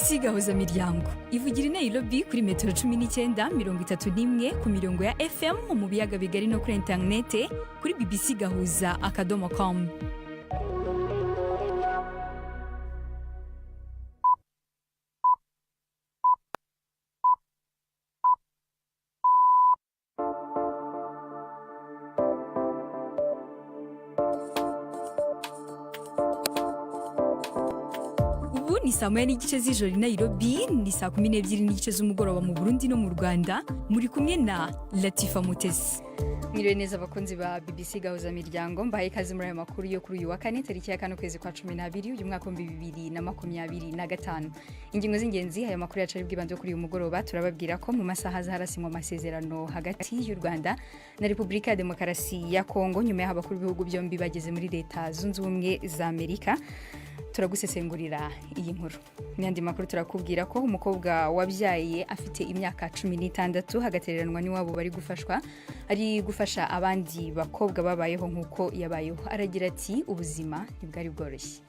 BBC Gahuza Miryango ivugira i Nairobi kuri metero 19, 31 ku mirongo ya FM mu biyaga bigari no kuri interinete kuri bbcgahuza.com. Ubu ni saa 1:30 z'ijoro i Nairobi, ni saa 12:30 z'umugoroba mu Burundi no mu Rwanda. Muri kumwe na Latifa Mutesi. Mwiriwe neza abakunzi ba BBC Gahuza Miryango, mbahaye ikaze muri aya makuru yo kuri uyu wa kane, tariki ya 4, ukwezi kwa 12, uyu mwaka 2025. Ingingo z'ingenzi aya makuru yacu ari bwibande kuri uyu mugoroba: turababwira ko mu masaha aza harasinywa amasezerano hagati y'u Rwanda na Repubulika ya Demokarasi ya Kongo, nyuma y'aho abakuru b'ibihugu byombi bageze muri Leta Zunze Ubumwe za Amerika. Turagusesengurira iyi nkuru. Mu yandi makuru, turakubwira ko umukobwa wabyaye afite imyaka 16 hagatereranwa n'iwabo bari gufashwa, ari gufasha abandi bakobwa babayeho nk'uko yabayeho. Aragira ati: "Ubuzima ntibwari bworoshye."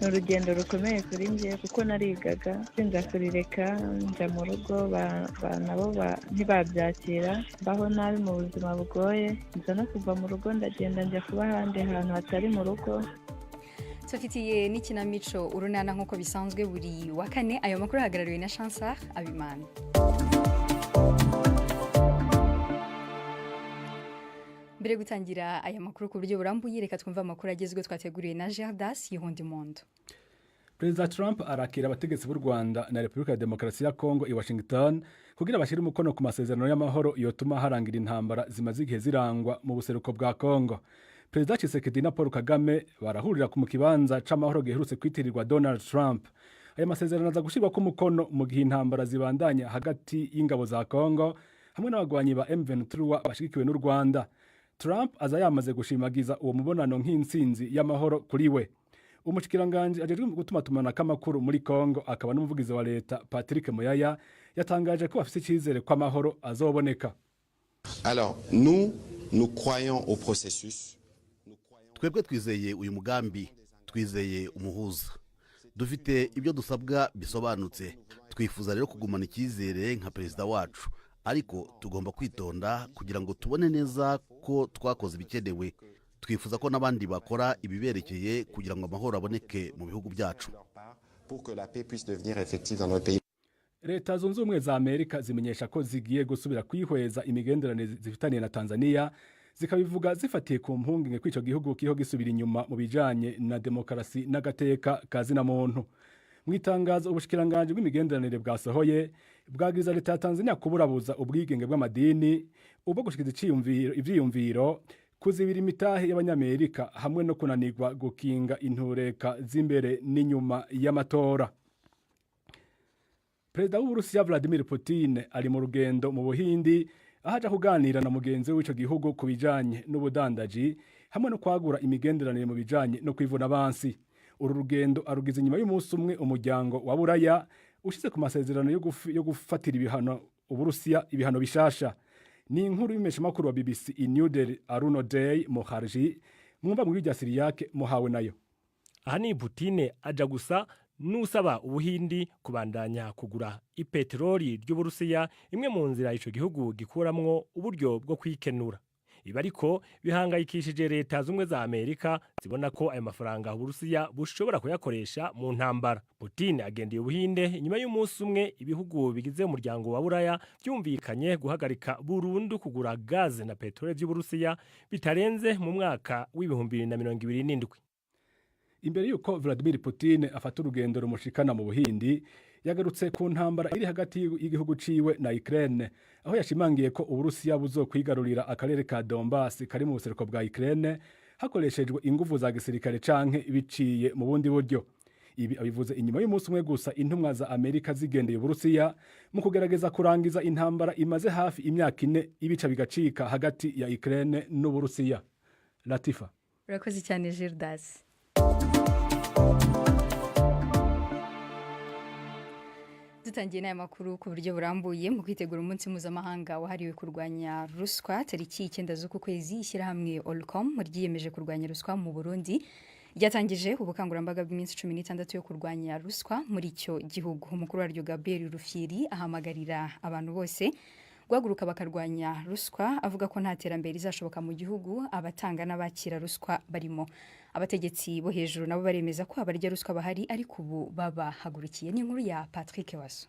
Ni urugendo rukomeye kuri njye kuko narigaga, nza kurireka, njya mu rugo, nabo ntibabyakira, mbaho nabi mu buzima bugoye, nza no kuva mu rugo, ndagenda njya kuba ahandi hantu hatari mu rugo. Tubafitiye n'ikinamico Urunana nk'uko bisanzwe buri wa kane. Ayo makuru ahagarariwe na Chansar Abimana. Mbere yo gutangira aya makuru ku buryo burambuye, reka twumve amakuru agezweho twateguriwe na Gerdas Yihundimondo. Perezida Trump arakira abategetsi b'u Rwanda na Repubulika ya Demokarasi ya Kongo i Washington kugira bashyire umukono ku masezerano y'amahoro yotuma harangira intambara zimaze igihe zirangwa mu buseruko bwa Kongo. Perezida Tshisekedi na Paul Kagame barahurira ku mu kibanza c'amahoro giherutse kwitirirwa Donald Trump. Aya masezerano aza gushyirwako umukono mu gihe intambara zibandanya hagati y'ingabo za Kongo hamwe n'abagwanyi ba M23 bashigikiwe n'u Rwanda. Trump aza yamaze gushimagiza uwo mubonano nk'intsinzi y'amahoro kuri we. Umushikiranganji ajejwe gutumatumanako amakuru muri Kongo akaba n'umuvugizi wa leta, Patrick Muyaya, yatangaje ko bafise icizere ko amahoro azoboneka. Alors, nous, nous croyons au processus. Twebwe twizeye uyu mugambi, twizeye umuhuza, dufite ibyo dusabwa bisobanutse. Twifuza rero kugumana icyizere nka perezida wacu, ariko tugomba kwitonda kugira ngo tubone neza ko twakoze ibikenewe. Twifuza ko n'abandi bakora ibiberekeye kugira ngo amahoro aboneke mu bihugu byacu. Pour que la paix puisse devenir effective dans notre pays. Leta Zunze Ubumwe za Amerika zimenyesha ko zigiye gusubira kwihweza imigenderanire zifitaniye na Tanzania, zikabivuga zifatiye ku mpungenge ko ico gihugu kiriho gisubira inyuma mu bijanye na demokarasi n'agateka ka zina muntu. Mu itangazo ubushikiranganji bw'imigenderanire bwasohoye, bwagiriza leta ya Tanzania kuburabuza ubwigenge bw'amadini, ubwo gushikiza ivyiyumviro, kuzibira imitahe y'abanyamerika hamwe no kunanirwa gukinga intureka z'imbere n'inyuma y'amatora. Perezida w'Uburusiya Vladimir Putin ari mu rugendo mu Buhindi, aho aja kuganira na mugenzi w'ico gihugu ku bijanye n'ubudandaji hamwe no kwagura imigenderanire mu bijanye no kwivuna abansi. Uru rugendo arugize inyuma y'umunsi umwe umuryango wa Buraya ushize ku masezerano yo gufatira ibihano Uburusiya, ibihano bishasha. Ni inkuru y'umeshamakuru wa BBC i New Delhi, Arunoday Mukharji, mwumva mu rya Siriyake muhawe nayo. Aha ni Putine aja gusa n'usaba Ubuhindi kubandanya kugura ipeteroli ry'Uburusiya, imwe mu nzira ico gihugu gikuramwo uburyo bwo kwikenura. Ibi ariko bihangayikishije Leta Zumwe za Amerika, zibona ko ayo mafaranga Uburusiya bushobora kuyakoresha mu ntambara. Putin agendeye Ubuhinde inyuma y'umunsi umwe ibihugu bigize umuryango wa Buraya byumvikanye guhagarika burundu kugura gaze na peteroli vy'Uburusiya bitarenze mu mwaka w'2027. Imbere yuko Vladimir Putin afata urugendo rumushikana mu Buhindi, yagarutse ku ntambara iri hagati y'igihugu ciwe na Ukraine, aho yashimangiye ko Uburusiya buzokwigarurira akarere ka Donbass kari mu buseruko bwa Ukraine hakoreshejwe inguvu za gisirikare canke biciye mu bundi buryo. Ibi abivuze inyuma y'umunsi umwe gusa intumwa za Amerika zigendeye Uburusiya mu kugerageza kurangiza intambara imaze hafi imyaka 4 ibica bigacika hagati ya Ukraine n'Uburusiya. Latifa. Urakoze cyane, Gildas. Dutangiye n'aya makuru ku buryo burambuye. Mu kwitegura umunsi mpuzamahanga wahariwe kurwanya ruswa tariki 9 z'uku kwezi, ishyirahamwe Olucome ryiyemeje kurwanya ruswa mu Burundi. Ryatangije ubukangurambaga bw'iminsi 16 yo kurwanya ruswa muri icyo gihugu. Umukuru waryo, Gabriel Rufyiri, ahamagarira abantu bose guhaguruka bakarwanya ruswa, avuga ko nta terambere rizashoboka mu gihugu abatanga n'abakira ruswa barimo. Abategetsi bo hejuru nabo baremeza ko abarya ruswa bahari, ariko ubu babahagurukiye. Ni inkuru ya Patrick Waso.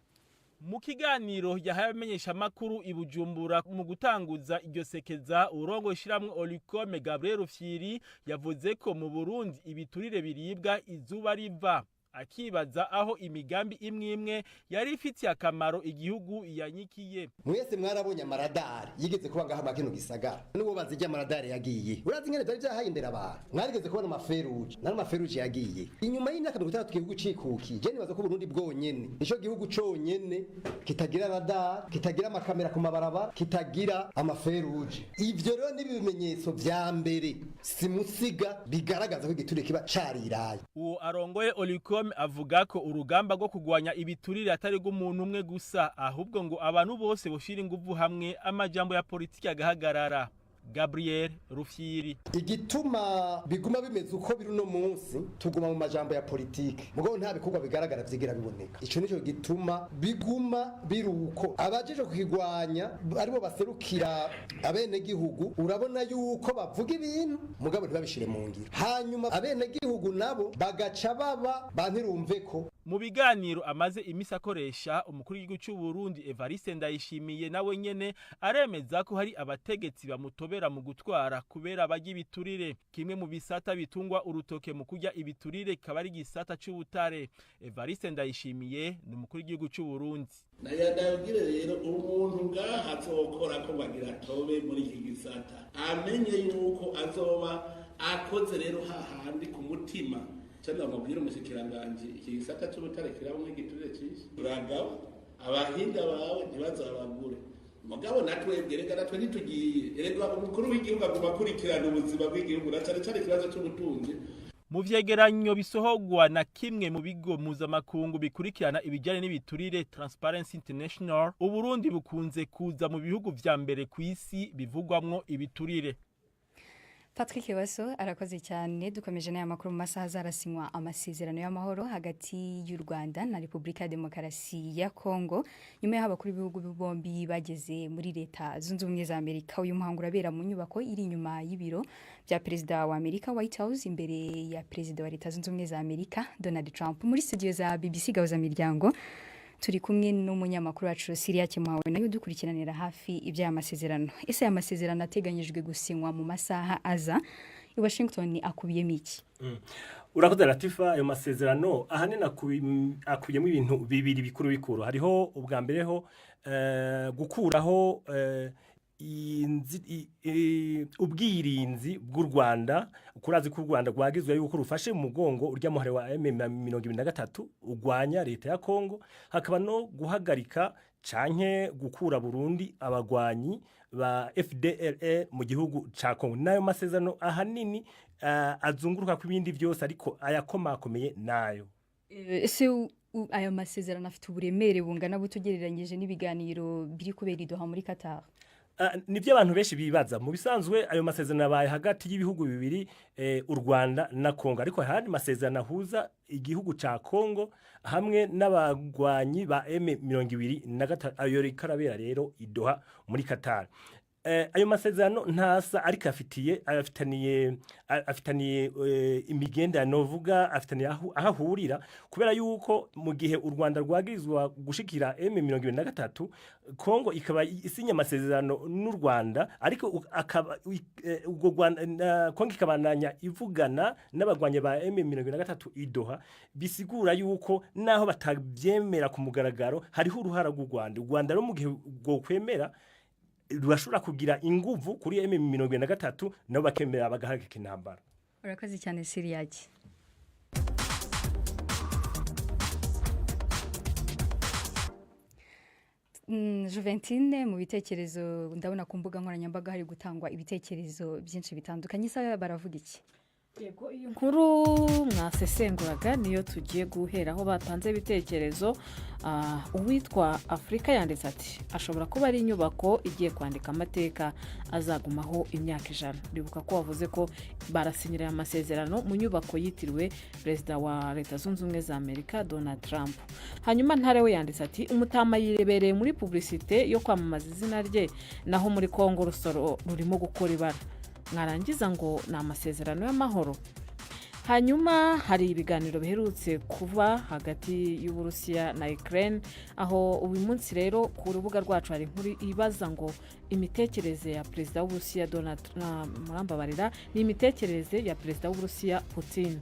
Mu kiganiro yahaye abamenyeshamakuru i Bujumbura mu gutanguza iryo sekeza, urongo ishiramwe Olucome, Gabriel Rufyiri, yavuze ko mu Burundi ibiturire biribwa izuba riva, akibaza aho imigambi imwe imwe yari ifitiye akamaro igihugu yanyikiye. Mwese mwarabonye amaradari yigeze kuba ngaha mwa kino gisagara, n'uwo bazijya amaradari yagiye. Urazi ingene vyari vyahaye imbere abantu? Mwarigeze kubona amaferuje, nari amaferuje yagiye inyuma y'imyaka 60 igihugu cikukiye. Je nibaza ko Burundi bwonyene nico gihugu conyene kitagira radar, kitagira amakamera ku mabarabara, kitagira amaferuje. Ivyo rero ni ibimenyetso vya mbere simusiga bigaragaza ko igiturire kiba cariraye. Uwo arongoye Olucome avuga ko urugamba rwo kugwanya ibiturire atari rw'umuntu umwe gusa, ahubwo ngo abantu bose boshira inguvu hamwe, amajambo ya politiki agahagarara. Gabriel Rufyiri. Igituma biguma bimeze uko biri uno munsi, tuguma mu majambo ya politike, mugabo nta bikorwa bigaragara vyigira biboneka. Ico nico gituma biguma biri uko. Abajeje kukigwanya, aribo baserukira abenegihugu, urabona yuko bavuga ibintu mugabo ntibabishire mu ngiro, hanyuma abenegihugu nabo bagaca baba bantirumve ko. Mu biganiro amaze imisi akoresha, umukuru w'igihugu cy'u Burundi Evariste Ndayishimiye nawe nyene aremeza ko hari abategetsi bamutobera mu gutwara kubera barya ibiturire. Kimwe mu bisata bitungwa urutoke mu kurya ibiturire kikaba ari igisata c'ubutare. Evariste Ndayishimiye ni umukuru w'igihugu cy'u Burundi. Ndabwire rero umuntu ngaha azokora ko bagira atobe muri iki gisata, amenye yuko azoba akoze rero hahandi ku mutima. Cyangwa bamubwire umushikiranganji, iki gisata c'ubutare kirabamwo igiturire cinshi. Uragaba abahinga bawe ntibazabagure, mugabo natwebwe reka natwe ntitugiye. Erega umukuru w'igihugu aguma akurikirana ubuzima bw'igihugu, na cane cane ikibazo c'ubutunzi. Mu vyegeranyo bisohogwa na kimwe mu bigo mpuzamakungu bikurikirana ibijyanye n'ibiturire, Transparency International, Uburundi bukunze kuza mu bihugu vya mbere ku isi bivugwamwo ibiturire. Patrick Waso arakoze cyane. Dukomeje n'aya makuru. Mu masaha azarasinywa amasezerano y'amahoro hagati y'u Rwanda na Repubulika ya Demokarasi ya Kongo, nyuma y'aho abakuru b'ibihugu bombi bageze muri Leta Zunze Ubumwe za Amerika. Uyu muhango urabera mu nyubako iri inyuma y'ibiro bya Perezida wa Amerika, White House, imbere ya Perezida wa Leta Zunze Ubumwe za Amerika Donald Trump. Muri studio za BBC Gahuza Miryango turi kumwe n'umunyamakuru wacu Siriya Kimuhawe, nayo dukurikiranira hafi iby'aya masezerano. Ese aya masezerano ateganyijwe gusinywa mu masaha aza i Washington akubiyemo iki? Urakoze Latifa. Ayo masezerano ahanini akubiyemo ibintu bibiri bikuru bikuru. Hariho ubwa mbere ho gukuraho ubwirinzi bw'u Rwanda. Kurazi ko u Rwanda rwagizwe yuko rufashe mu mugongo urya muhare wa M23 urwanya leta ya Kongo, hakaba no guhagarika canke gukura Burundi abagwanyi ba FDLR mu gihugu ca Kongo. Nayo masezerano ahanini azunguruka ku bindi byose, ariko ayakomakomeye nayo. Ese ayo masezerano afite uburemere bungana bute ugereranyije n'ibiganiro biri kubera i Doha muri Qatar? Nibyo abantu benshi bibaza. Mu bisanzwe ayo masezerano abaye hagati y'ibihugu bibiri, u Rwanda na Kongo, ariko hari masezerano ahuza igihugu ca Kongo hamwe n'abagwanyi ba M23. Ayo rikarabera rero i Doha muri Qatar. Ayo masezerano ntasa, ariko afitiye afitaniye afitaniye imigenderanire, novuga afitaniye aho ahurira, kubera yuko mu gihe u Rwanda rwagirizwa gushikira M23, Kongo ikaba isinya amasezerano n'u Rwanda, ariko akaba ubwo Rwanda na Kongo ikabandanya ivugana n'abagwanyi ba M23 i Doha, bisigura yuko naho batabyemera ku mugaragaro hariho uruhara rw'u Rwanda. U Rwanda rero mu gihe rwokwemera rurashobora kugira inguvu kuri M23, nabo bakemera bagahagarika intambara. Urakoze cyane, Siriyaki. Juventine, mu bitekerezo ndabona ku mbuga nkoranyambaga hari gutangwa ibitekerezo byinshi bitandukanye. Isa baravuga iki? Yego, iyi nkuru mwasesenguraga niyo tugiye guheraho batanze ibitekerezo. Uwitwa Afurika yanditse ati: "Ashobora kuba ari inyubako igiye kwandika amateka azagumaho imyaka 100." Uribuka ko wavuze ko barasinyira aya masezerano mu nyubako yitiriwe perezida wa Leta Zunze Ubumwe za Amerika, Donald Trump. Hanyuma Ntare we yanditse ati: "Umutama yirebereye muri publicité yo kwamamaza izina rye, naho muri Kongo urusoro rurimo gukora ibara, mwarangiza ngo ni amasezerano y'amahoro." Hanyuma hari ibiganiro biherutse kuba hagati y'Uburusiya na Ukraine, aho uyu munsi rero ku rubuga rwacu hari inkuru ibaza ngo imitekerereze ya perezida w'Uburusiya Donald, murambabarira, ni imitekerereze ya perezida w'Uburusiya Putin.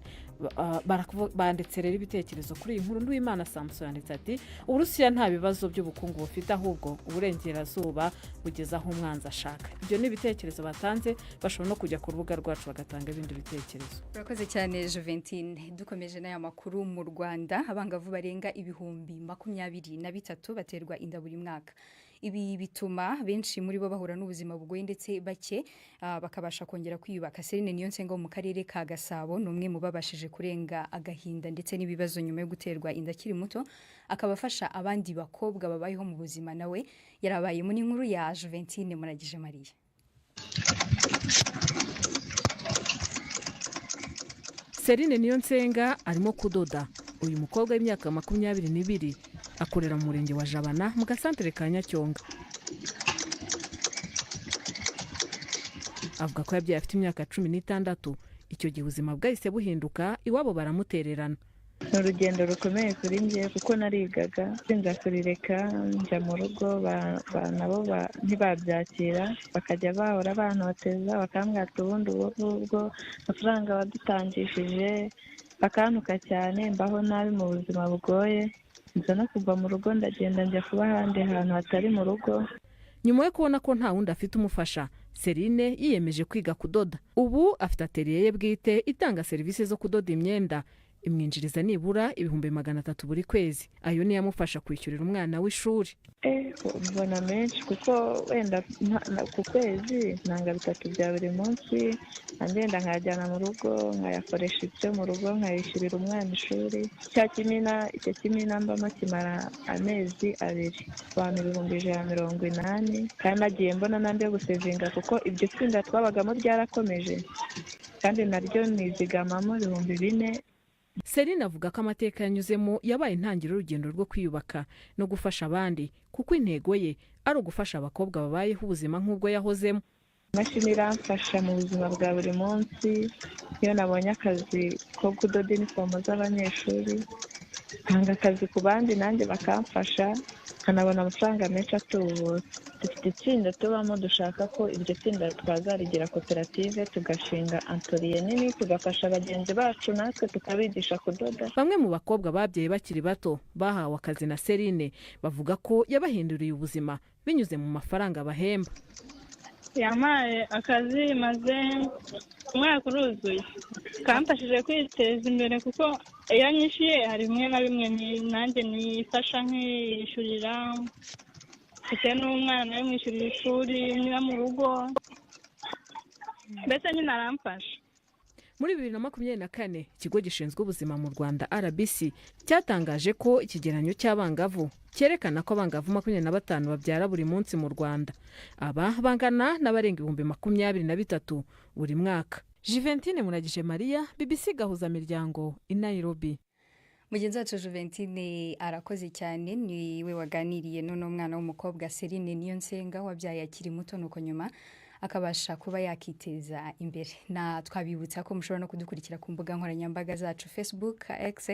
Banditse rero ibitekerezo kuri iyi nkuru. Nduwimana Samuson yanditse ati: "Uburusiya nta bibazo by'ubukungu bufite, ahubwo uburengerazuba bugeze aho umwanzi ashaka." Ibyo ni ibitekerezo batanze, bashobora no kujya ku rubuga rwacu bagatanga ibindi bitekerezo. Urakoze cyane, Juventine. Dukomeje n'aya makuru, mu Rwanda abangavu barenga 23,000 baterwa inda buri mwaka. Ibi bituma benshi muri bo bahura n'ubuzima bugoye, ndetse bake bakabasha kongera kwiyubaka. Serine Niyonsenga wo mu karere ka Gasabo ni umwe mu babashije kurenga agahinda ndetse n'ibibazo nyuma yo guterwa inda akiri muto, akaba afasha abandi bakobwa babayeho mu buzima nawe yarabayemo. N'inkuru ya Juventine Muragije Mariya. Serine Niyonsenga arimo kudoda. Uyu mukobwa w'imyaka 22 akorera mu murenge wa Jabana mu gasantere ka Nyacyonga. Avuga ko yabyaye afite imyaka 16. Icyo gihe ubuzima bwahise buhinduka, iwabo baramutererana. Ni urugendo rukomeye kuri njye kuko narigaga, nza kurireka njya mu rugo, nabo ntibabyakira, bakajya bahora bantoteza, bakambwira ati ubundi ubu ngubwo amafaranga wadutangishije, bakantuka cyane, mbaho nabi mu buzima bugoye, nza no kuva mu rugo ndagenda njya kuba ahandi hantu hatari mu rugo. Nyuma yo kubona ko nta wundi afite umufasha, Serine yiyemeje kwiga kudoda. Ubu afite atelier ye bwite itanga serivisi zo kudoda imyenda, imwinjiriza nibura 300,000 buri kwezi. Ayo niyo amufasha kwishyurira umwana w'ishuri. Mbona menshi kuko wenda ku kwezi ntanga bitatu bya buri munsi, ngenda nkayajyana mu rugo, nkayakoresha ibyo mu rugo, nkayishyurira umwana ishuri. Cya kimina, icyo kimina mbamo kimara amezi 2, abantu 180,000, kandi nagiye mbona n'andi yo gusevinga kuko iryo tsinda twabagamo ryarakomeje, kandi naryo nizigamamo 4,000. Serine avuga ko amateka yanyuzemo yabaye intangiriro y'urugendo rwo kwiyubaka no gufasha abandi, kuko intego ye ari ugufasha abakobwa babayeho ubuzima nk'ubwo yahozemo. Imashini iramfasha mu buzima bwa buri munsi. Iyo nabonye akazi ko kudoda inifomo z'abanyeshuri, ntanga akazi ku bandi nanjye bakamfasha, nkanabona amafaranga menshi atubutse. Dufite itsinda tubamo, dushaka ko iryo tsinda twazarigira koperative, tugashinga antoriye nini, tugafasha bagenzi bacu natwe tukabigisha kudoda. Bamwe mu bakobwa babyaye bakiri bato bahawe akazi na Serine bavuga ko yabahinduriye ubuzima binyuze mu mafaranga bahemba. Yampaye akazi maze umwaka uruzuye, kamfashije kwiteza imbere kuko iyo anyishyuye hari bimwe na bimwe nanjye nifasha nkiyishyurira, mfite n'umwana nawe mwishyurira ishuri, niba mu rugo, mbese nyine aramfasha. Muri 2024 ikigo gishinzwe ubuzima mu Rwanda, RBC, cyatangaje ko ikigereranyo cy'abangavu cyerekana ko abangavu 25 babyara buri munsi mu Rwanda. Aba bangana n'abarenga 23,000 buri mwaka. Juventine Muragije Mariya, BBC Gahuzamiryango i Nairobi. Mugenzi wacu Juventine arakoze cyane, niwe waganiriye n'uno mwana w'umukobwa Serine Niyonsenga wabyaye akiri muto, nuko nyuma akabasha kuba yakiteza imbere. Na twabibutsa ko mushobora no kudukurikira ku mbuga nkoranyambaga zacu, Facebook, X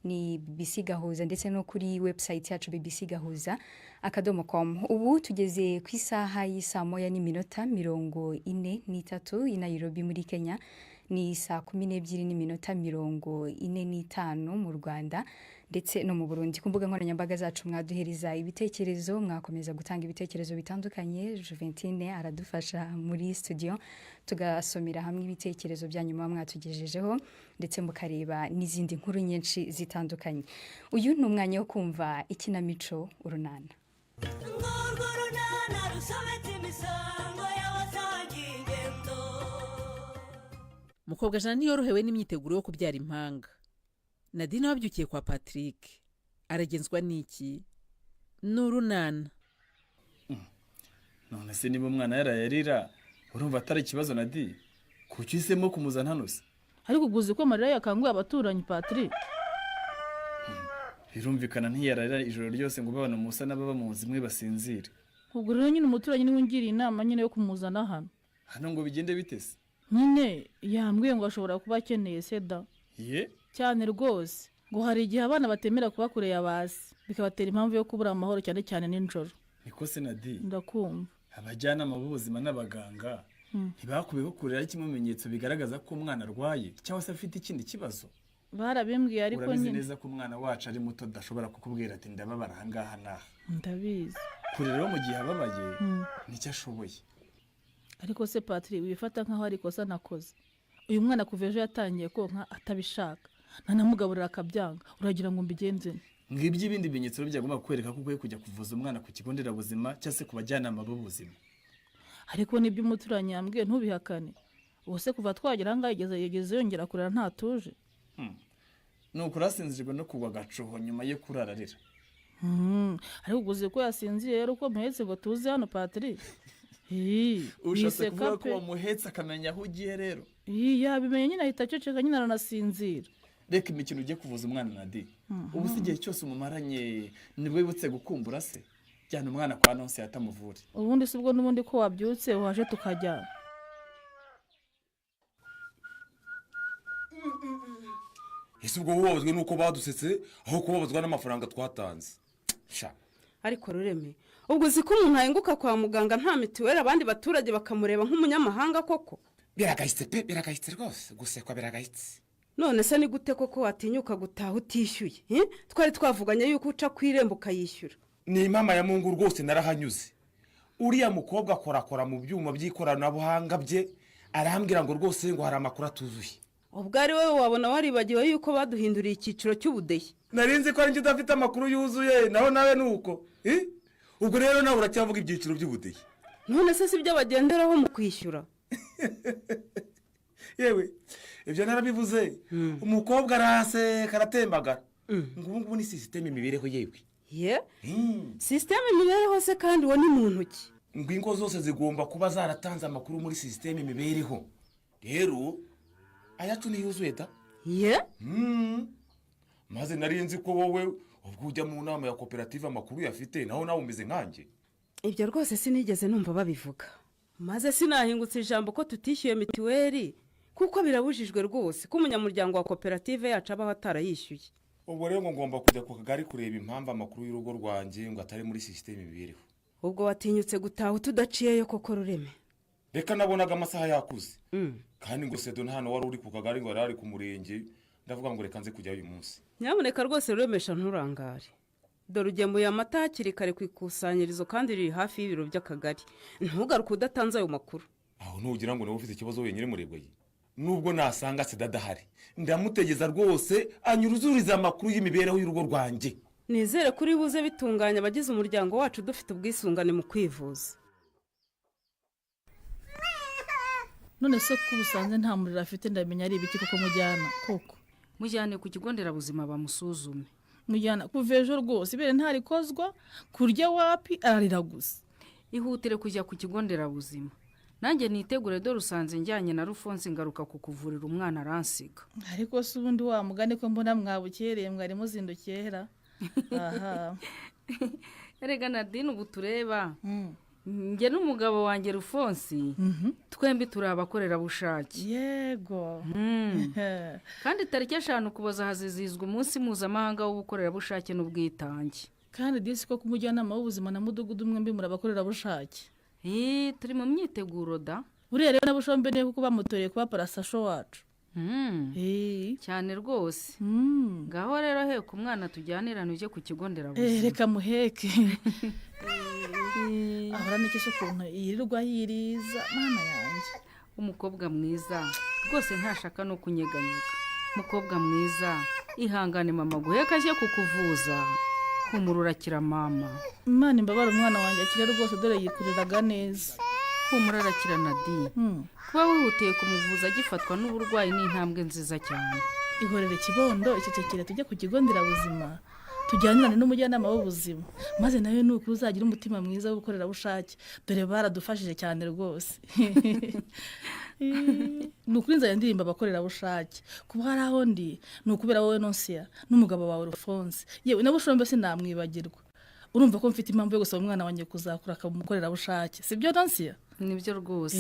ni BBC Gahuza, ndetse no kuri website yacu bbcgahuza.com. Ubu tugeze ku isaha y'isaa moya n'iminota 43 i Nairobi muri Kenya, ni saa 12:45 mu Rwanda ndetse no mu Burundi. Ku mbuga nkoranyambaga zacu mwaduhereza ibitekerezo, mwakomeza gutanga ibitekerezo bitandukanye. Juventine aradufasha muri studio, tugasomera hamwe ibitekerezo byanyu muba mwatugejejeho, ndetse mukareba n'izindi nkuru nyinshi zitandukanye. Uyu ni umwanya wo kumva ikinamico Urunana. Urwo runana rusobetse imisango y'abasangiye ingendo. Mukobwa Jana ntiyorohewe n'imyiteguro yo kubyara impanga. Nadine wabyukiye kwa Patrick aragenzwa n'iki? Ni urunana. None se niba umwana yarayarira, urumva atari ikibazo? Nadi, kuki uhisemo kumuzana hano se? Ariko uguzi ko amarira yakanguye abaturanyi, Patrick. Birumvikana, ntiyararira ijoro ryose ngo babana musa n'ababa mu nzu imwe basinzire. Ubwo rero nyine umuturanyi niwe ungiriye inama nyine yo kumuzana hano. Hano ngo bigende bite se? Nyine yambwiye ngo ashobora kuba akeneye seda. Ye? Cyane rwose, ngo hari igihe abana batemera kuba kure ya basi, bikabatera impamvu yo kubura amahoro, cyane cyane nijoro. Niko se Nadi? Ndakumva. Abajyanama b'ubuzima n'abaganga ntibakubeho kurera kimwe mu bimenyetso bigaragaza ko umwana arwaye cyangwa se afite ikindi kibazo? Barabimbwiye, ariko Urabizi nyine neza ko umwana wacu ari muto, adashobora kukubwira ati "Ndababara ahangaha n'aha." Ndabizi. Kurera rero mu gihe ababaye nicyo ashoboye. Ariko se Patrick, wifata nkaho ari ikosa nakoze. Uyu mwana kuva ejo yatangiye konka atabishaka, nanamugaburira akabyanga. Uragira ngo mbigenze nte? Ngibyo ibindi bimenyetso rero byagomba kukwereka ko ukwiye kujya kuvuza umwana ku kigo nderabuzima cyangwa se ku bajyanama b'ubuzima. Ariko nibyo umuturanyi yambwiye, ntubihakane. Ubu se kuva twagera ahangaha yigeze yongera kurira ntatuje? Ni ukuri, asinzirirwa no kugwa agacuho nyuma yo kurara arira. Ariko uguze ko yasinziriye rero uko muhetse ngo tuze hano, Patrick. Ushatse Yiseka kuvuga ko pe. wamuhetse akamenya aho ugiye rero? Ii, yabimenye nyine, ahita aceceka nyine, aranasinzira. Reka imikino, ujye kuvuza umwana, Nadi. Ubu se igihe cyose umumaranye nibwo wibutse gukumbura se? Jyana umwana kwa Nonse yatamuvure. Ubundi si ubwo n'ubundi ko wabyutse waje tukajyana. Ese ubwo ubabazwe n'uko badusetse aho kubabazwa n'amafaranga twatanze sha? Ariko Rureme, ubwo uzi ko umuntu ahenguka kwa muganga nta mituweli, abandi baturage bakamureba nk'umunyamahanga koko? Biragayitse pe, biragayitse rwose, gusekwa biragayitse. None se ni gute koko watinyuka gutaha utishyuye, eh? Twari twavuganye yuko uca ku irembo ukayishyura. Ni impama ya Mungu rwose, narahanyuze, uriya mukobwa akorakora mu byuma by'ikoranabuhanga bye, arambwira ngo rwose ngo hari amakuru atuzuye. Ubwo ari wowe wabona waribagiwe yuko baduhinduriye icyiciro cy'ubudehe. Narinzi ko ari njye udafite amakuru yuzuye, naho nawe ni uko. Eh? Ubwo rero nawe uracyavuga ibyiciro by'ubudehe? None se si byo bagenderaho mu kwishyura? Yewe, ibyo narabivuze, umukobwa araseka, aratembagara, ngo ubu ngubu ni sisiteme imibereho yewe. Ye, sisiteme imibereho se kandi uwo ni muntu ki? Ngo ingo zose zigomba kuba zaratanze amakuru muri sisiteme imibereho, rero ayacu ntiyuzuye da. Ye? Maze nari nzi ko wowe ubwo ujya mu nama ya koperative amakuru uyafite, naho nawe umeze nkanjye. Ibyo rwose sinigeze numva babivuga, maze sinahingutse ijambo ko tutishyuye mituweli, kuko birabujijwe rwose ko umunyamuryango wa koperative yacu abaho atarayishyuye. Ubwo rero ngo ngomba kujya ku kagari kureba impamvu amakuru y'urugo rwanjye ngo atari muri sisiteme imibereho. Ubwo watinyutse gutaha utudaciyeyo koko, Rureme? Reka, nabonaga amasaha yakuze, kandi ngo sedo nta hantu wari uri ku kagari, ngo yari ari ku murenge. Ndavuga ngo reka nze kujyayo uyu munsi. Nyamuneka rwose ruremesha, nturangare. Dore ugemuye amata hakiri kare ku ikusanyirizo, kandi riri hafi y'ibiro by'akagari. Ntugaruke udatanze ayo makuru. Aho ntugira ngo niba ufite ikibazo wenyine, murebwa ye. Nubwo nasanga sida adahari, ndamutegeza rwose anyuruzuriza amakuru y'imibereho y'urugo rwanjye. Nizere ko uri buze bitunganya abagize umuryango wacu dufite ubwisungane mu kwivuza. None se ko ubusanzwe nta muriro afite, ndamenya ari ibiki koko? Mujyana koko? Mujyane ku kigo nderabuzima bamusuzume. Mujyana kuva ejo rwose, ibere ntarikozwa, kurya wapi, ararira gusa. Ihutire kujya ku kigo nderabuzima, nanjye nitegure. Dore usanze njyanye na Rufonsi, ngaruka kukuvurira umwana aransiga. Ariko se ubundi wa mugani ko mbona mwabukereye, mwari muzindukiye hera aha? Erega Nadine, ubu tureba njye n'umugabo wanjye Rufonsi, twembi turi abakorerabushake. Yego. Kandi tariki 5 Ukuboza hazizihizwa umunsi mpuzamahanga w'ubukorerabushake n'ubwitange. Kandi disi ko ku mujyanama w'ubuzima na mudugudu mwembi muri abakorerabushake. Turi mu myiteguro da. Buriya rero na Bushombe niwe, kuko bamutoreye kuba parasasho wacu. Cyane rwose. Ngaho rero heka umwana tujyanirane ujye ku kigo nderabuzima. Reka muheke. Ahora n'iki se, ukuntu yirirwa yiriza, mana yanjye? Umukobwa mwiza rwose, ntashaka no kunyeganyega. Mukobwa mwiza, ihangane mama guheka ajye kukuvuza. Humura, urakira mama. Imana imbabare, umwana wanjye akire rwose, dore yikuriraga neza. Humura, arakira Nadi. Kuba wihutiye kumuvuza agifatwa n'uburwayi ni intambwe nziza cyane. Ihorere kibondo, icecekere, tujye ku kigo nderabuzima tujyanirane n'umujyanama w'ubuzima, maze nawe ni ukuri uzagira umutima mwiza w'ubukorerabushake. Dore baradufashije cyane rwose. Ni ukuri nzajya ndirimba abakorerabushake. Kuba hari aho ndi ni ukubera wowe Nonsiya n'umugabo wawe Rufonse, yewe na Bushombe sinamwibagirwa. Urumva ko mfite impamvu yo gusaba umwana wanjye kuzakura akaba umukorerabushake, sibyo Nonsiya? Nibyo rwose.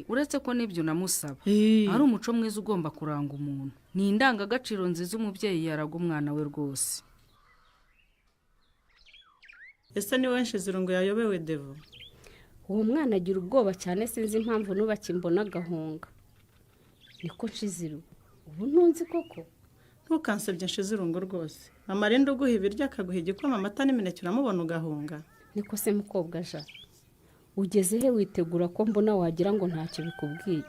Uretse ko n'ibyo namusaba ari umuco mwiza ugomba kuranga umuntu, ni indangagaciro nziza umubyeyi yaraga umwana we rwose. Ese ni wowe Nshizirungu yayobewe, Devo? Uwo mwana agira ubwoba cyane, sinzi impamvu n'ubu akimbona agahunga. Niko Nshiziru, ubu ntunzi koko? Ntukansebye Nshizirungu rwose. Mama arinda uguha ibiryo, akaguha igikoma, amata n'imineke, uramubona ugahunga. Niko se mukobwa ja, ugeze he witegura, ko mbona wagira ngo ntacyo bikubwiye?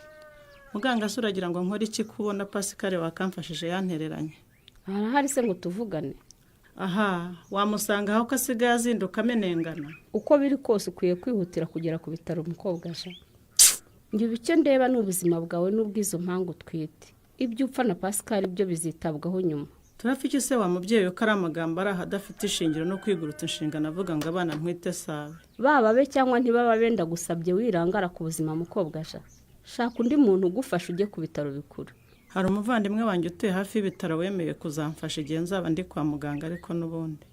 Muganga se uragira ngo nkore iki, kubona Pasikare wakamfashije yantereranye? Arahari se ngo tuvugane? Aha wamusanga aho, ko asigaye azinduka amenengana. Uko biri kose ukwiye kwihutira kugera ku bitaro, umukobwa ja. Njye ubu icyo ndeba ni ubuzima bwawe n'ubw'izo mpamvu utwite. Ibyo upfa na Pascal byo bizitabwaho nyuma. Turapfa iki se wa mubyeyi, ko ari amagambo ari aha adafite ishingiro no kwigurutsa inshingano, avuga ngo abana ntwite sabe? Baba be cyangwa ntibaba benda, gusabye wirangara ku buzima, mukobwa ja. Shaka undi muntu ugufasha ujye ku bitaro bikuru. Hari umuvandimwe wanjye utuye hafi y'ibitaro wemeye kuzamfasha igihe nzaba ndi kwa muganga, ariko n'ubundi.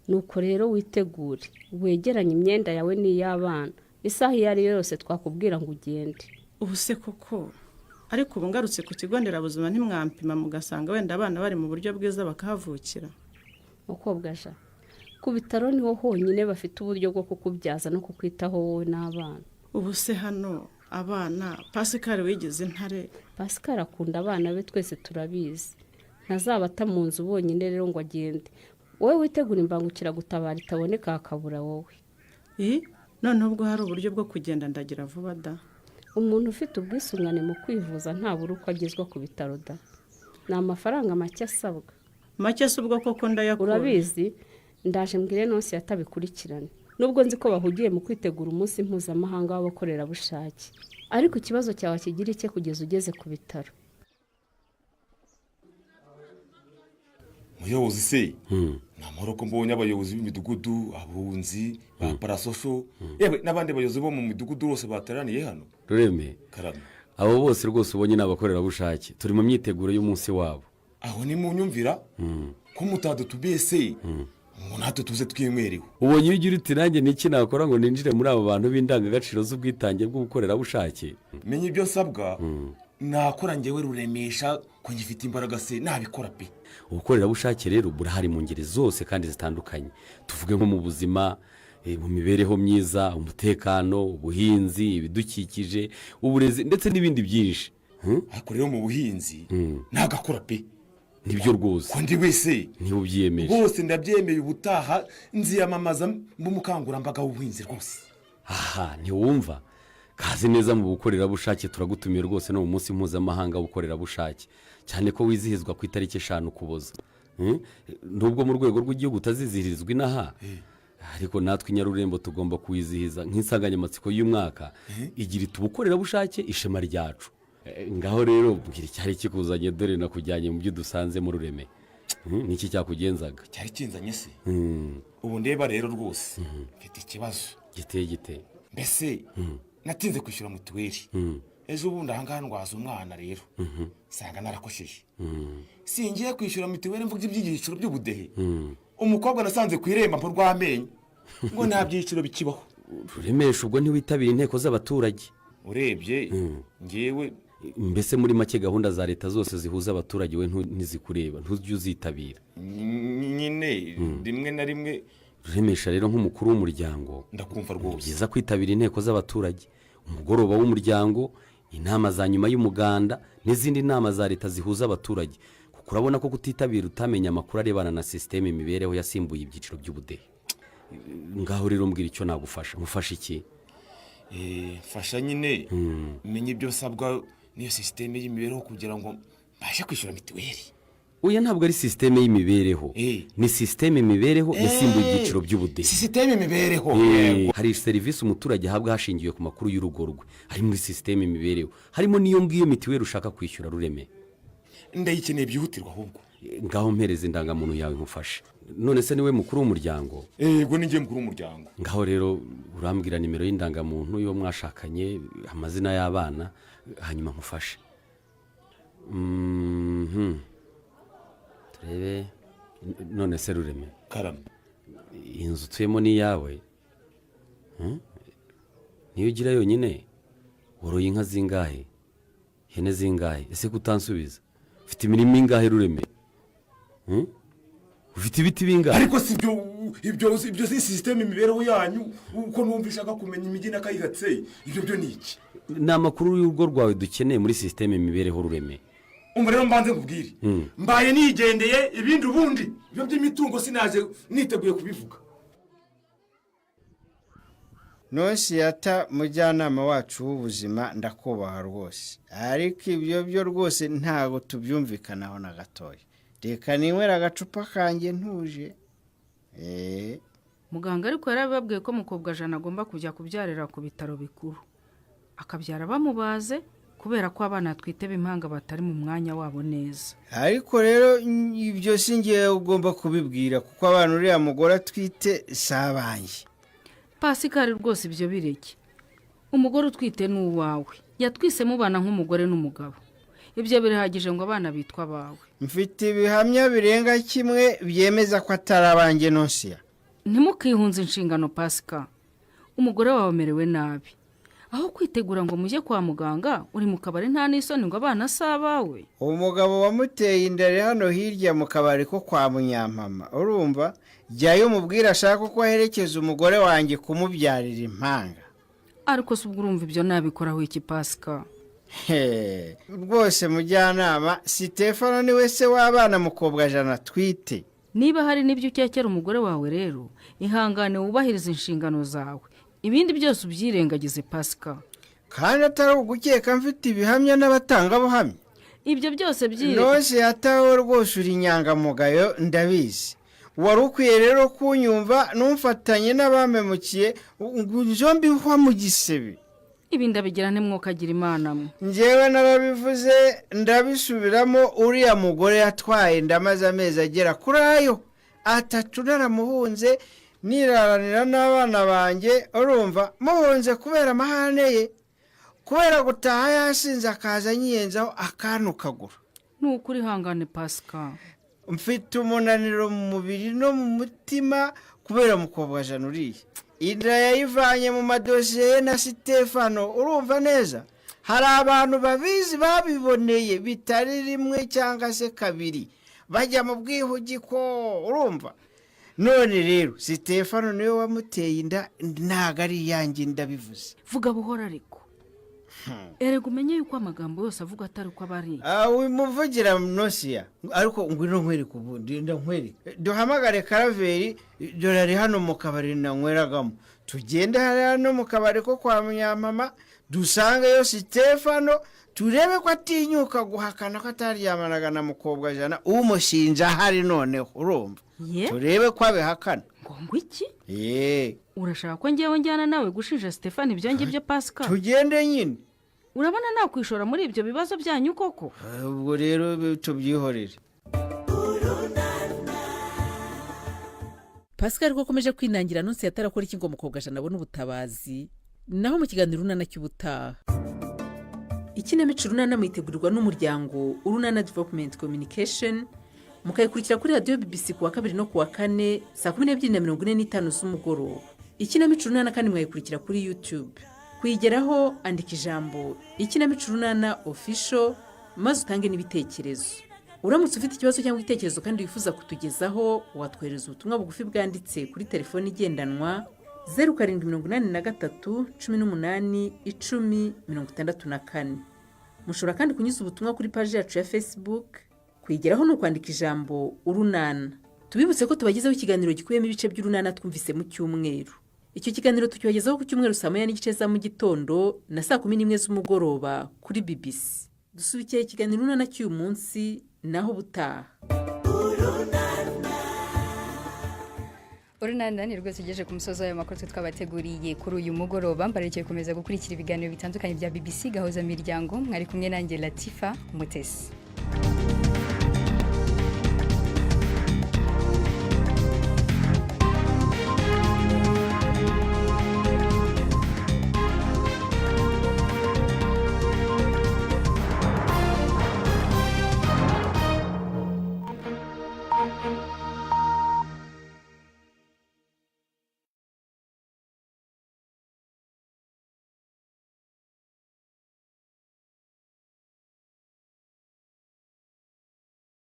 Nuko rero witegure, wegeranye imyenda yawe n'iy'abana, isaha iyo ari yo yose twakubwira ngo ugende. Ubu se koko, ariko ubu ngarutse ku kigo nderabuzima ntimwampima mugasanga wenda abana bari mu buryo bwiza bakahavukira? Mukobwa ja, ku bitaro niho honyine bafite uburyo bwo kukubyaza no kukwitaho wowe n'abana. Ubu se hano abana, Pasikari wigize intare? Pascal akunda abana be, twese turabizi. Ntazabata mu nzu bonyine rero ngo agende. Wowe witegura imbangukiragutabara itaboneka hakabura wowe. Noneho ubwo hari uburyo bwo kugenda, ndagira vuba da. Umuntu ufite ubwisungane mu kwivuza ntabura uko agezwa ku bitaro da. Ni amafaranga make asabwa. Make se ubwo koko ndayakura? Urabizi, ndaje mbwire Nonsi yatabikurikirane, nubwo nzi ko bahugiye mu kwitegura umunsi mpuzamahanga w'abakorerabushake, ariko ikibazo cyawe kigira icye kugeza ugeze ku bitaro. Muyobozi se, ni amahoro ko mbonye abayobozi b'imidugudu, abunzi ba parasosho, yewe n'abandi bayobozi bo mu midugudu bose bateraniye hano? Rureme. Karame. Abo bose rwose ubonye ni abakorerabushake, turi mu myiteguro y'umunsi wabo. Aho ni mu nyumvira ko mutadutubiye se ngo natwe tuze twinywerewe? Ubonye iyo ugira uti nanjye niki nakora ngo ninjire muri abo bantu b'indangagaciro z'ubwitange bw'ubukorerabushake? Menya ibyo nsabwa nakora ngewe Ruremesha, ko ngifite imbaraga se nabikora pe. Ubukorerabushake rero burahari mu ngeri zose kandi zitandukanye, tuvuge nko mu buzima, mu mibereho myiza, umutekano, ubuhinzi, ibidukikije, uburezi ndetse n'ibindi byinshi. Ariko rero mu buhinzi nagakora pe. Nibyo rwose. Ko ndi wese. Niba ubyiyemeje. Rwose ndabyemeye, ubutaha nziyamamaza mukangurambaga w'ubuhinzi rwose. Aha ntiwumva kazi neza mu bukorerabushake? Turagutumiye rwose no mu munsi mpuzamahanga w'ubukorerabushake, cyane ko wizihizwa ku itariki 5 Ukuboza. Nubwo mu rwego rw'igihugu utazizihirizwa inaha, ariko natwe i Nyarurembo tugomba kuwizihiza nk'insanganyamatsiko y'umwaka igira iti: "Ubukorerabushake, ishema ryacu." Ngaho rero mbwira icyari kikuzanye, dore nakujyanye mu byo dusanze mu Rureme. Niki cyakugenzaga? Cyari kinzanye se, ubu ndeba rero rwose mfite ikibazo. Giteye gite? Mbese natinze kwishyura mituweli ejo bundi ahangaha, ndwaza umwana rero nsanga narakosheje. Singiye kwishyura mituweli mvuga iby'ibyiciro by'ubudehe. Umukobwa nasanze ku irembo rw'amenyo ngo nta byiciro bikibaho. Ruremesha, ubwo ntiwitabira inteko z'abaturage? Urebye ngewe. Mbese muri make gahunda za leta zose zihuza abaturage we ntizikureba, ntujye uzitabira? Nyine rimwe na rimwe. Ruremesha rero, nk'umukuru w'umuryango, Ndakumva ni rwose. byiza kwitabira inteko z'abaturage, umugoroba w'umuryango, inama za nyuma y'umuganda n'izindi nama za leta zihuza abaturage, kuko urabona ko kutitabira utamenya amakuru arebana na sisiteme imibereho yasimbuye ibyiciro by'ubudehe. Ngaho rero mbwira icyo nagufasha. Mufashe iki? Mfasha nyine menye ibyo nsabwa n'iyo sisiteme y'imibereho kugira ngo mbashe kwishyura mituweli. Oya, ntabwo ari sisiteme y'imibereho, ni sisiteme imibereho yasimbuye ibyiciro by'ubudehe. Sisiteme imibereho. Hari serivisi umuturage ahabwa hashingiwe ku makuru y'urugo rwe, hari muri sisiteme imibereho, harimo n'iyo ngiyo mitiweli ushaka kwishyura, Rureme. Ndayikeneye byihutirwa ahubwo. Ngaho mpereza indangamuntu yawe nkufashe. None se niwe mukuru w'umuryango? Yego, ni njye mukuru w'umuryango. Ngaho rero urambwira nimero y'indangamuntu y'uwo mwashakanye, amazina y'abana, hanyuma nkufashe. Turebe. None se Rureme? Karame. Inzu utuyemo ni iyawe? Niyo ugira yonyine? Woroye inka zingahe, ihene zingahe? Ese kutansubiza, ufite imirima ingahe, Rureme? Ufite ibiti bingahe? Ariko si ibyo si sisiteme imibereho yanyu, uko numva ishaka kumenya imijyi n'akayihatse, ibyo byo ni iki? Ni amakuru y'urugo rwawe dukeneye muri sisiteme imibereho, Rureme. Umva rero mbanze nkubwire, mbaye nigendeye ibindi, ubundi ibyo by'imitungo sinaje niteguye kubivuga. Nonsiyata, mujyanama wacu w'ubuzima, ndakubaha rwose, ariko ibyo byo rwose ntabwo tubyumvikanaho na gatoya. Reka ninywera agacupa kanjye ntuje. Muganga ariko yarabibabwiye ko mukobwa jana agomba kujya kubyarira ku bitaro bikuru, akabyara bamubaze, kubera ko abana atwite b'impanga batari mu mwanya wabo neza. Ariko rero ibyo si ngewe ugomba kubibwira, kuko abana uriya mugore atwite si abanjye. Pasikari, rwose ibyo bireke. Umugore utwite ni uwawe, yatwise mubana nk'umugore n'umugabo. Ibyo birahagije ngo abana bitwa abawe. Mfite ibihamya birenga kimwe byemeza ko atari abanjye, Nonsiya. Ntimukihunze inshingano, Pasika. Umugore wawe amerewe nabi, aho kwitegura ngo mujye kwa muganga uri mu kabari, nta n'isoni, ngo abana si abawe? Umugabo wamuteye inda ari hano hirya mu kabari ko kwa Munyampama, urumva? Jyayo umubwire ashaka uko aherekeza umugore wanjye kumubyarira impanga. Ariko si ubwo urumva ibyo nabikoraho iki, Pasika? He, rwose mujyanama, Sitefano niwe se w'abana mukobwa jana atwite. Niba hari n'ibyo ukekera umugore wawe rero, ihangane wubahirize inshingano zawe, ibindi byose ubyirengagize, Pasika. Kandi atari ugukeka, mfite ibihamya n'abatangabuhamya. Ibyo byose byire Rwose yatawe, rwose uri inyangamugayo ndabizi. Wari ukwiye rero kunyumva numfatanye n'abamemukiye ngo zombi nva mu gisebe. Ibi ndabigira ntimwokagira Imana mwe. Njyewe narabivuze, ndabisubiramo, uriya mugore yatwaye ndamaze amezi agera kuri ayo 3 naramuhunze, niraranira n'abana banjye, urumva? Muhunze kubera amahane ye, kubera gutaha yasinze akaza anyiyenzaho akantukagura. Ni ukuri, ihangane, Pasika. Mfite umunaniro mu mubiri no mu mutima kubera mukobwa jana uriya. Inda yayivanye mu madosiye ye na Sitefano, urumva neza? Hari abantu babizi babiboneye bitari rimwe cyangwa se kabiri, bajya mu bwihugiko, urumva? None rero Sitefano niwe wamuteye inda, ntabwo ari iyanjye, ndabivuze. Vuga buhoro ariko. Erega umenye yuko amagambo yose avuga atari uko aba ari. Wimuvugira, Nosiya, ariko ngwino nkwereke ubundi, ndankwereke. Duhamagare Karaveri, dore ari hano mu kabari nanyweragamo. Tugende hariya no mu kabari ko kwa Munyampama, dusangeyo Sitefano, turebe ko atinyuka guhakana ko ataryamanaga na mukobwa jana umushinja ahari noneho, urumva? Ye? Turebe ko abihakana. Ngo iki? Ye. Urashaka ko ngewe njyana nawe gushinja Stefani ibyo ngibyo, Pasika? Tugende nyine. Urabona nakwishora muri ibyo bibazo byanyu koko? Ubwo rero tubyihorere. Pascal ko akomeje kwinangira anonsi atarakora iki ngo mukobwa jana abone ubutabazi? Naho mu kiganiro Urunana cy'ubutaha. Ikinamico Urunana muyitegurirwa n'umuryango Urunana Development Communication, mukayikurikira kuri radiyo BBC ku wa kabiri no ku wa kane saa 12:45 z'umugoroba. Ikinamico Urunana kandi mwayikurikira kuri YouTube. Kuyigeraho, andika ijambo "Ikinamico Urunana Official" maze utange n'ibitekerezo. Uramutse ufite ikibazo cyangwa igitekerezo kandi wifuza kutugezaho, watwohereza ubutumwa bugufi bwanditse kuri telefoni igendanwa 0783181064. Mushobora kandi kunyuza ubutumwa kuri paji yacu ya Facebook. Kuyigeraho ni ukwandika ijambo "Urunana". Tubibutse ko tubagezaho ikiganiro gikubiyemo ibice by'Urunana twumvise mu cyumweru. Icyo kiganiro tukibagezaho ku cyumweru saa 1:30 za mu gitondo na saa 11 z'umugoroba kuri BBC. Dusubikiye ikiganiro Urunana cy'uyu munsi, naho ubutaha. Urunana ni rwose ugejeje ku musozi w'ayo makuru twe twabateguriye kuri uyu mugoroba. Mbarekeye gukomeza gukurikira ibiganiro bitandukanye bya BBC Gahuza Miryango. Mwari kumwe nanjye, Latifa Mutesi.